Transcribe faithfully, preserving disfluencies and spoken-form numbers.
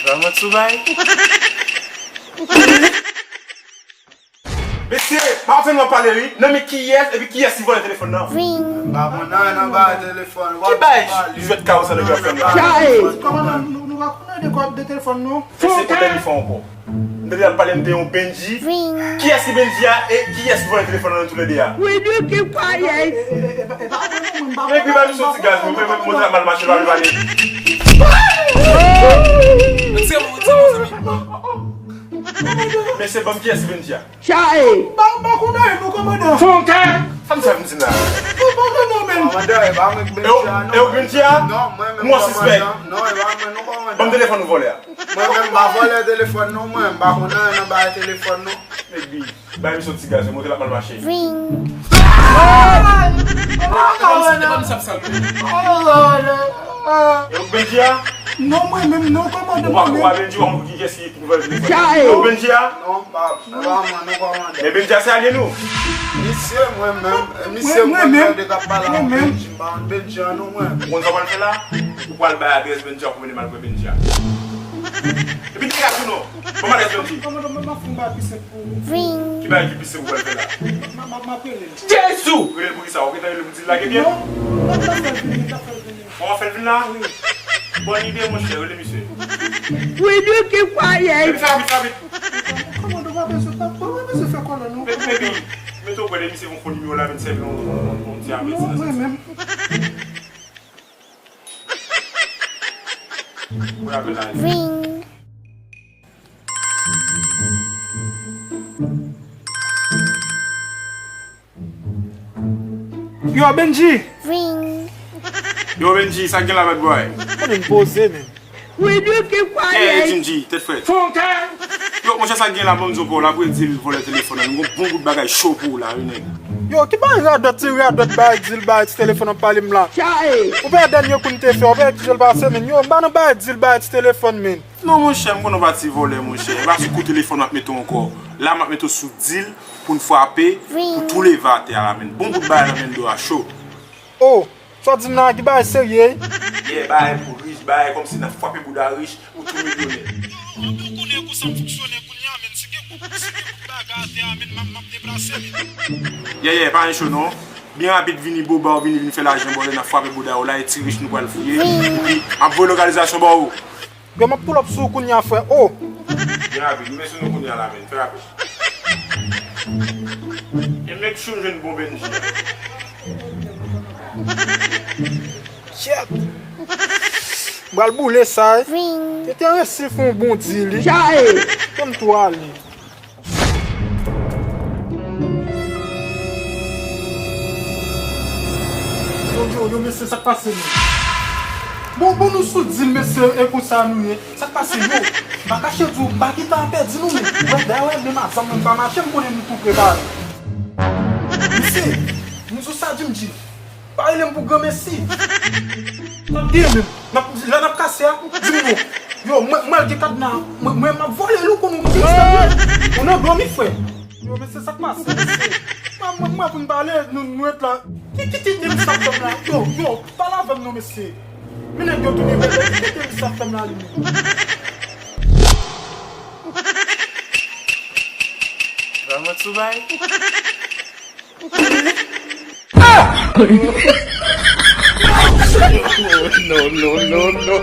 Pral mwen sou bay. Mesye, pa fè nou pale wi. Nan men kiyès, epi kiyès ki vòlè telefòn nan? M pa konn anyen nan bagay telefòn. Ki bay jwèt kawo sa nèg yo ap fè m la? Kòman nou, nou, nou pa konn anyen de kòb de telefòn non? Mesye, kote li fè ankò? M tande l ap pale m de yon Bendji. Kiyès ki Bendji a e kiyès ki vòlè telefòn nan toulède a? We do keep quiet. Epi ba m soti gaz, mwen, mwen, mwen, mwen, mal mache, pa vle pale. Mesye, ban m kiyès ki Bendji a? Chae! Ba, ba, konnen, non, kòmandan. Fonka! Sa m sa vin di la? Kòmandan, non, men. Kòmandan, e pa mwen ki Bendji a, non. E w Bendji a? Non, mwen menm kòmandan. Non, e pa mwen, non, kòmandan. Ban m telefòn ou vòlè a. Mwen menm, m pa vòlè telefòn, non, mwen. M pa konn anyen nan bagay telefòn, non. Epi, bay misye yon ti gaz, montre l ap mal mache. Ving. Epa misye, epa misye ap sal. E w Bendji a? Non, mwen menm, non, kòmandan, mwen menm. Ou pa, ou pa Bendji, ou pa konn kiyès ki Chae! Yo, Bendji a? Non, pa, pa mwen, non, kòmandan. Men Bendji a se alye nou. Misye, mwen menm, misye, mwen menm, de k ap pale avè Bendji, m pa konn Bendji a, non, mwen. Ou konn sa w pral fè la? Ou pral bay adrès Bendji a pou mennen m al wè Bendji a. Epi nèg la tou non. Ban m adrès Bendji. Kòmandan, mwen, mwen fin bay pise pou ou. Ki bagay ki pise pou w pral fè la? M, m, m, m ap rele l. Jezi! Rele l pou kisa? Ou gentan rele l pou di l lage pye? Non, m ap, m ap fè l vini, m ap fè l vini. Bon, w ap fè l vin la? Wi. Bòn ide, monchè, rele misye. We do keep quiet. Epi fè rapid, fè rapid. Kòmandan, w pa bezwen, w pa bezwen fè kòlè, non. Epi, epi, mete w prè de misye, fè w fè nimewo la, vin sèvi yon, yon, yon, yon ti apeti nan sèvis. Non, mwen menm. Pou rapèl la. Ring. Yo, Bendji! Ring. Yo, Bendji, sa k gen la, bad boy? Konnen m poze, men. We do keep quiet. Hey, Bendji, tèt frèt. Fonka! Yo, monchè, sa k gen la, ban m di w, Paul, apre di l vòlè telefòn nan, nou gon bon bout bagay cho pou ou la, wi, nèg. Yo, ki bagay radòt, ti radòt, bay di l, bay ti telefòn nan pale m la. Chae! Ou pa dènye kou n te fè, ou pa ki jòl pase, men. Yo, m pa nan bay di l, bay ti telefòn, men. Non, monchè, m konnen w pa ti vòlè, monchè. E pa sou kou telefòn m ap mete w ankò. La, m ap mete w sou dil pou n frape, pou tou leve atè a la, men. Bon bout bagay nan men do a cho. Oh, sa w di m nan ki bagay serye? Yeah, bagay pou rich, bagay kòmsi n ap frape bouda rich, ou tou milyonè. Yo, m konnen konsa m fonksyone kounye a, men. Si gen gwo, si gen gwo bagay atè a, men, m ap, m ap deplase, men. Yeah, yeah, pa gen cho, non. Byen rapid, vini boba, ou vini, vin fè lajan, bòlè, n ap frape bouda yo la, e ti rich nou pral fouye. Epi, m ap voye lokalizasyon ba ou. Yo, m ap pull up sou ou kounye a, frè. Oh! Byen rapid, nou men sou nou kounye a la, men. Fè rapid. E make sure m jwenn bon Bendji a. Kyèt! M pral boule sa, wi. Te te resi fè yon bon dil, wi. Chae! Kite m tou ale. Yo, yo, yo, mesye, sa k pase, men? Bon, bon, nou sou dil, mesye, e konsa nou ye. Sa k pase, yo? M pa kache di w, m pa gen tan ap pèdi, non, men. Wè, dayè, wè, menm a zam mwen pa mache, m konnen nou tou prepare. Mesye, m di w sa, Jim G. Pa rele m pou granmesi. N ap gen menm. N ap, lè n ap kase a, di m non. Yo, mwen, mwen al gen kadna. Mwen, mwen, m ap vòlè l, ou konn ou gen sistèm yo. Ou nan dòmi, frè. Yo, mesye, sa k pase, mesye? Mwen, mwen, mwen pou n pale, nou, nou ret la. Ki, ki, ki, ki misye ap fè m la? Yo, yo, pale avè m non, mesye. Men nèg yo tounen bèbè, ki, ki, ki misye ap fè m la, li menm? Pral mwen sou bay. No, no, no, no.